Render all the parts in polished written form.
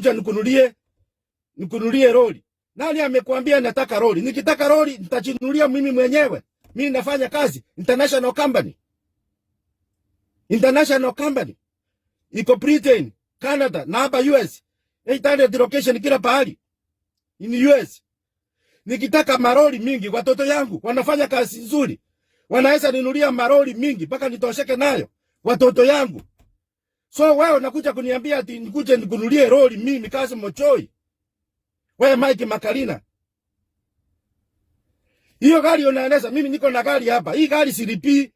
Kuja nikunulie lori. Nani amekuambia nataka lori? Nikitaka lori nitajinunulia mimi mwenyewe. Mimi nafanya kazi international company. International company. Iko Britain, Canada na hapa US. 800 location kila pahali. In US. Nikitaka maroli mingi, watoto yangu wanafanya kazi nzuri. Wanaweza ninunulia maroli mingi mpaka nitosheke nayo. Watoto yangu. So wewe unakuja kuniambia ati nikuje nikununulie lori mimi Kassim Ochoi. Wewe Mike Makarina. Hiyo gari unaendesha, mimi niko na gari hapa. Hii gari silipii.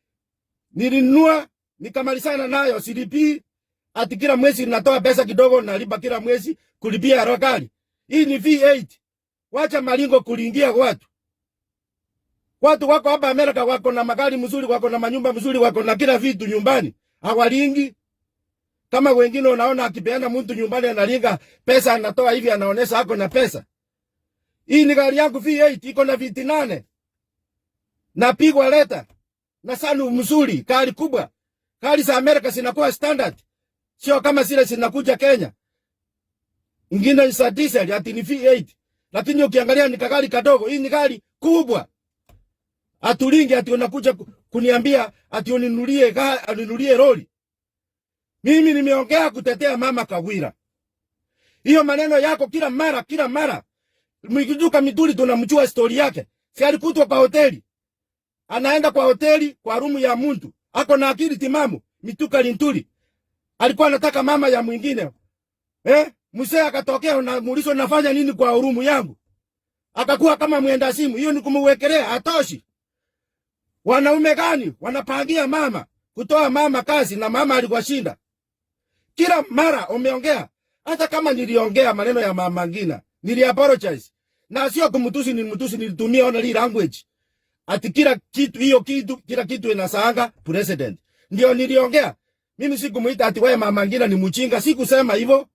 Nilinunua nikamalizana nayo, silipii. Ati kila mwezi natoa pesa kidogo, nalipa kila mwezi kulipia hilo gari. Hii ni V8. Wacha malingo kulingia watu. Watu wako hapa Amerika wako na magari mzuri, wako na manyumba mzuri, wako na kila vitu nyumbani. Hawalingi. Kama wengine unaona akipeana mtu nyumbani analinga pesa, anatoa hivi, anaonesha ako na pesa. Hii ni gari yangu V8, iko na viti 8. Napigwa leta na sanu mzuri, gari kubwa. Gari za Amerika zinakuwa standard. Sio kama zile zinakuja Kenya. Ingine ni za diesel ati ni V8. Lakini ukiangalia ni kagari kadogo, hii ni gari kubwa. Atulingi ati unakuja kuniambia ati uninunulie gari, uninunulie lori. Mimi nimeongea kutetea mama Kawira. Hiyo maneno yako kila mara kila mara. Mwikijuka Mituri tunamjua story yake. Si alikutwa kwa hoteli. Anaenda kwa hoteli kwa rumu ya mtu. Ako na akili timamu. Mituka Linturi. Alikuwa anataka mama ya mwingine. Eh? Mzee akatokea, unamuuliza unafanya nini kwa rumu yangu? Akakuwa kama mwenda simu. Hiyo ni kumwekelea, hatoshi. Wanaume gani wanapangia mama kutoa mama kazi na mama alikuwa shinda? Kila mara umeongea. Hata kama niliongea maneno ya mama Ngina, nili apologize. Na sio kumtusi, nilimtusi, nilitumia only language. Ati kila kitu hiyo kitu, kila kitu inasaanga president. Ndio niliongea. Mimi sikumuita ati wewe mama Ngina ni mchinga, sikusema hivyo.